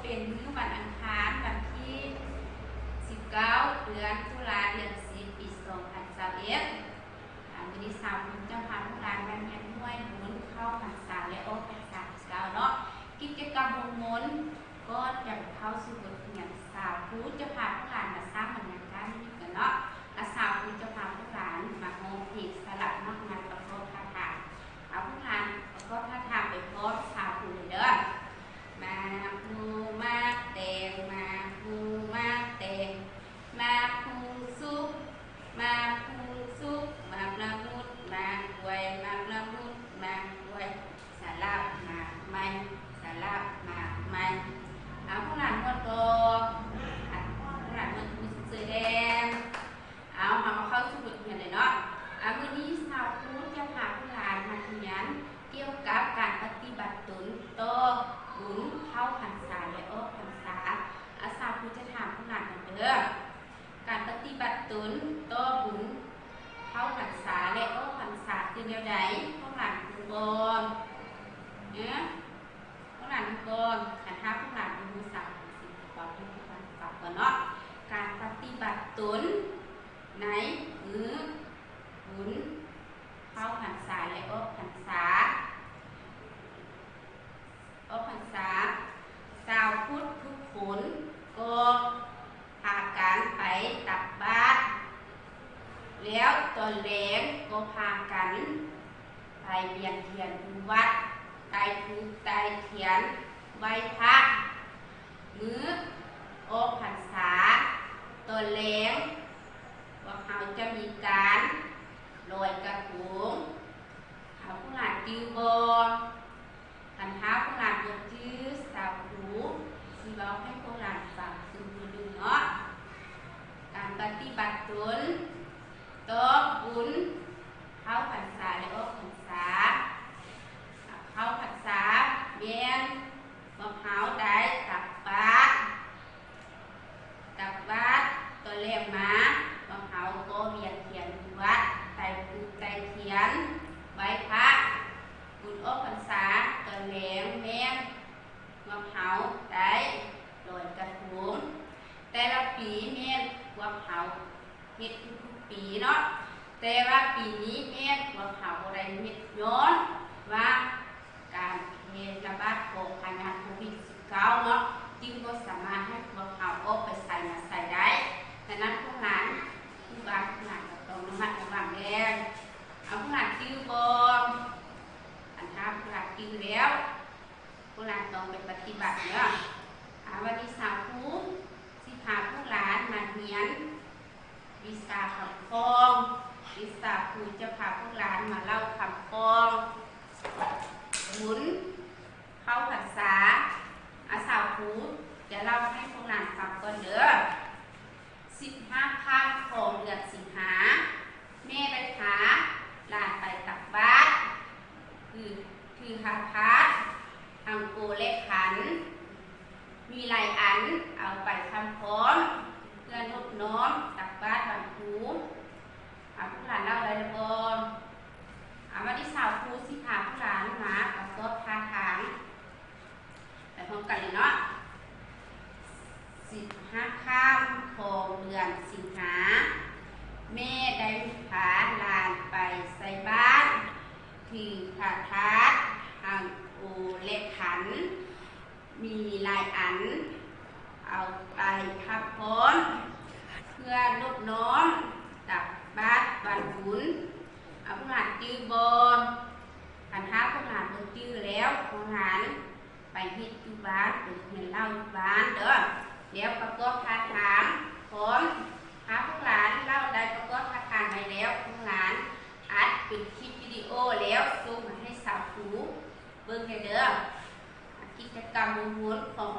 ເປັນມື້ວັນອັງຄານ ວັນທີສິບເກົ້າ ເດືອນຕຸລາ ເດືອນສິບ ປີສອງພັນຊາວເອັດ. ອາ ມື້ນີ້ສາວພູຈະພາລູກຫຼານມາຮຽນຮ່ວມບຸນເຂົ້າພັນສາ ແລະ ອອກພັນສາຄືເກົ່າເນາະ. ກິດຈະກຳມົນໆ ກ່ອນຈະເຂົ້າສູ່ບົດຮຽນ ສາວພູຈະພາລູກຫຼານມາສ້າງບັນຍາກາດນິດໆ ກັນເນາະ. ອາ ສາວພູຈະພາລູກຫຼານມາຮ້ອງເພງສະຫຼັບໝາກໄມ້ປະກອບທ່າທາງ. ເອົາ ລູກຫຼານປະກອບທ່າທາງໄປພ້ອມສາວພູເລີຍເດີ້. ໝາກໂມໝາກແຕງ ໝາກໂມໝາກແຕງ ໝາກຫຸ່ງສຸກ ໝາກຫຸ່ງສຸກ ໝາກລະມຸດ ໝາກກ້ວຍ ໝາກລະມຸດ ໝາກກ້ວຍ ສະຫຼັບໝາກໄມ້ ສະຫຼັບໝາກໄມ້. ເອົາ ພວກຫຼານມ່ວນບໍ່? ອາ ພວກຫຼານມ່ວນຄືຊື່ແດງ. ເອົາ ເຮົາມາເຂົ້າສູ່ບົດຮຽນເລີຍເນາະ. ອາ ມື້ນີ້ສາວຄູຈະພາພວກຫຼານມາຮຽນກ່ຽວກັບການປະຕິບັດຕົນຕໍ່ບຸນເຂົ້າພັນສາ ແລະ ອອກພັນສາ. ອາ ສາວຄູຈະຖາມພວກຫຼານກ່ອນເດີ້. ການປະຕິບັດຕົນຕໍ່ບຸນເຂົ້າພັນສາ ແລະ ອອກພັນສາຄືແນວໃດ? ພວກຫຼານຮູ້ບໍ່? ເອີ ພວກຫຼານຮູ້ບໍ່? ຄັນຖ້າພວກຫຼານບໍ່ຮູ້ ສາວຄູຊິເວົ້າໃຫ້ພວກຫຼານຟັງກ່ອນເນາະ. ການປະຕິບັດຕົນໃນມື້ບຸນເຂົ້າພັນສາ ແລະ ອອກພັນສາ. ອອກພັນສາ ຊາວພຸດທຸກຄົນກໍພາກັນໄປຕັກບາດ ແລ້ວຕອນແລງກໍພາກັນໄປວຽນທຽນຢູ່ວັດ, ໄຕ້ທູບໄຕ້ທຽນ, ໄຫວ້ພະ. ມື້ອອກພັນສາ ຕອນແລງ ພວກເຮົາຈະມີການລອຍກະທົງ. ເອົາ ພວກຫຼານຈື່ບໍ່? ຄັນຖ້າພວກຫຼານບໍ່ຈື່ ສາວຄູຊິເວົ້າໃຫ້ພວກຫຼານຟັງຕື່ມໜຶ່ງເນາະ. ການປະຕິບັດຕົນຕໍ່ບຸນເຂົ້າພັນສາ ແລະ ອອກພັນສາ. ເຂົ້າພັນສາແມ່ນພວກເຮົາໄດ້ຕັກບາດ, ຕັກບາດຕອນແລງມາ ພວກເຮົາກໍວຽນທຽນຢູ່ວັດ, ໄຕ້ທູບໄຕ້ທຽນ, ໄຫວ້ພະ. ບຸນອອກພັນສາຕອນແລງແມ່ນພວກເຮົາໄດ້ລອຍກະທົງ. ແຕ່ລະປີແມ່ນພວກເຮົາເຮັດທຸກໆປີເນາະ, ແຕ່ວ່າປີນີ້ແມ່ນພວກເຮົາບໍ່ໄດ້ເຮັດ ຍ້ອນວ່າ ການແຜ່ລະບາດຂອງພະຍາດໂຄວິດສິບເກົ້າເນາະ ຈຶ່ງບໍ່ສາມາດໃຫ້ພວກເຮົາອອກໄປໃສມາໃສໄດ້. ສະນັ້ນພວກຫຼານຢູ່ບ້ານພວກຫຼານກໍຕ້ອງລະມັດລະວັງແດ່. ເອົາ ພວກຫຼານຈື່ບໍ່? ຄັນຖ້າພວກຫຼານຈື່ແລ້ວ ພວກຫຼານຕ້ອງໄປປະຕິບັດເດີ້. ອາ ວັນນີ້ສາວຄູຊິພາພວກຫຼານມາຮຽນ ວິຊາຄຳພ້ອງ. ວິຊາຄູຈະພາພວກຫຼານມາເລົ່າຄຳພ້ອງ ບຸນເຂົ້າພັນສາ. ອາ ສາວຄູຈະເລົ່າໃຫ້ພວກຫຼານຟັງກ່ອນເດີ້. ສິບຫ້າຄ່ຳຂອງເດືອນສິງຫາ ແມ່ໄດ້ພາຫຼານໄປຕັກບາດ ຖື ຖືພາທາດ ທັງໂອ ແລະ ຂັນ. ມີຫຼາຍອັນເອົາໄປຄຳພ້ອງ ເພື່ອນົບນ້ອມຕັກບາດວັນຄູ. ອາ ພວກຫຼານເລົ່າໄດ້ແລ້ວບໍ່? ອາ ວັນນີ້ສາວຄູຊິພາພວກຫຼານມາປະກອບທ່າທາງ ໄປພ້ອມກັນເລີຍເນາະ. ສິບຫ້າຄ່ຳຂອງເດືອນສິງຫາ ແມ່ໄດ້ພາຫຼານໄປໃສ່ບາດ ຖືພາທາດ ທັງໂອ ແລະ ຂັນ. ມີຫຼາຍອັນເອົາໄປຄຳພ້ອງ ເພື່ອນົບນ້ອມຕັກບາດວັນບຸນ. ເອົາ ພວກຫຼານຈື່ບໍ່? ຄັນຖ້າພວກຫຼານບໍ່ຈື່ແລ້ວ ພວກຫຼານໄປເຮັດຢູ່ບ້ານ ໄປຮຽນເລົ່າຢູ່ບ້ານເດີ້. ແລ້ວປະກອບທ່າທາງພ້ອມ. ຖ້າພວກຫຼານເລົ່າໄດ້ ປະກອບທ່າທາງໄດ້ແລ້ວ ພວກຫຼານອັດເປັນຄລິບວິດີໂອ ແລ້ວສົ່ງມາໃຫ້ສາວຄູເບິ່ງແດ່ເດີ້. ກິດຈະກຳມ່ວນໆຂອງ